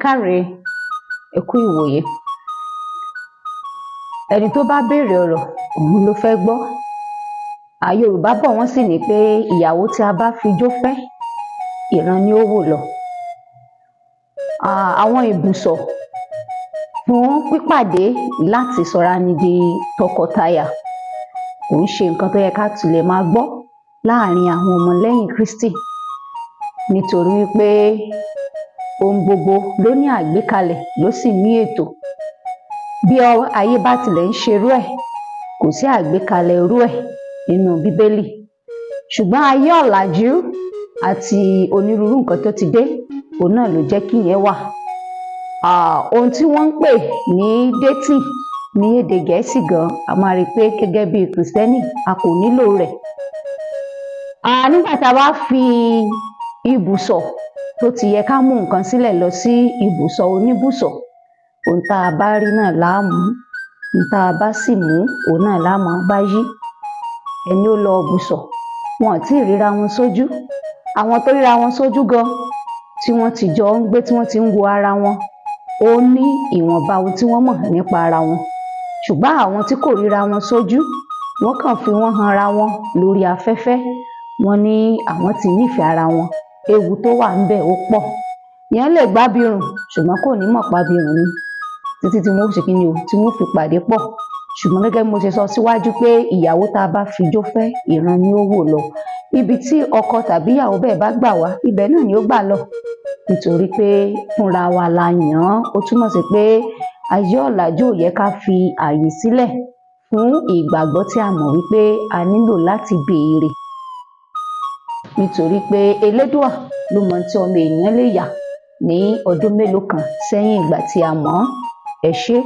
Káre, ẹ kú ìwòye. Ẹni tó bá béèrè ọ̀rọ̀, òun ló fẹ́ gbọ́. Yorùbá bọ̀, wọ́n sì ní pé ìyàwó tí a bá fijó fẹ́, ìran ni ó wò lọ. Àwọn ibùsọ̀ fún pípàdé láti sọra ni di tọkọtaya kò ń ṣe nǹkan tó yẹ ká tilẹ̀ máa gbọ́ láàrin àwọn ọmọlẹ́yìn Kristi, nítorí wípé ohun gbogbo ló ní àgbékalẹ̀, ló sì ní ètò. Bí ayé bá tilẹ̀ ń ṣerú ẹ̀, kò sí àgbékalẹ̀ irú ẹ̀ nínú Bíbélì. Ṣùgbọ́n ayé ọ̀làjú àti onírúurú nǹkan tó ti dé, òun náà ló jẹ́ kí ìyẹn wà. Ohun tí wọ́n ń pè ní dating ní èdè Gẹ̀ẹ́sì gan, a máa rí i pé gẹ́gẹ́ bí Kìrìsìtẹ́nì, a kò nílò rẹ̀. Nígbà tá a bá fi ibùsọ̀ tó ti yẹ ká mú nǹkan sílẹ̀ lọ sí ibùsọ̀ oníbùsọ̀, ohun tá a bá rí náà là á mú, ohun tá a bá sì mú, òun náà là á máa bá yí. Ẹni ó lọ ibùsọ̀, wọn ò tí ì ríra wọn sójú. Àwọn tó ríra wọn sójú gan, tí wọ́n ti jọ ń gbé, tí wọ́n ti ń wo ara wọn, ó ní ìwọ̀nba ohun tí wọ́n mọ̀ nípa ara wọn. Ṣùgbọ́n àwọn tí kò ríra wọn sójú, wọ́n kàn fi wọ́n hanra wọn lórí afẹ́fẹ́, wọ́n ní àwọn ti nífẹ̀ẹ́ ara wọn. Ewu tó wà ńbẹ̀ ó pọ̀. Èèyàn lè gbábirùn, ṣùgbọ́n kò ní mọ̀ pábirùn ni títí tí wọ́n ó ṣe kíni o, tí wọ́n ó fi pàdé pọ̀. Ṣùgbọ́n gẹ́gẹ́ bí mo ṣe sọ síwájú pé ìyàwó tá a bá fijó fẹ́, ìran ni ó wò lọ. Ibi tí ọkọ tàbí ìyàwó bẹ́ẹ̀ bá gbà wá, ibẹ̀ náà ni ó gbà lọ, nítorí pé fúnra wa la yàn án. Ó túmọ̀ sí pé ayé ọ̀làjú ò yẹ ká fi ààyè sílẹ̀ fún ìgbàgbọ́ tí a mọ̀ wípé a nílò láti béèrè, nítorí pé Elédùà ló mọ tí ọmọ èèyàn lè yà ní ọdún mélòó kan sẹ́yìn ìgbà tí a mọ̀ ọ́n. Ẹ ṣé.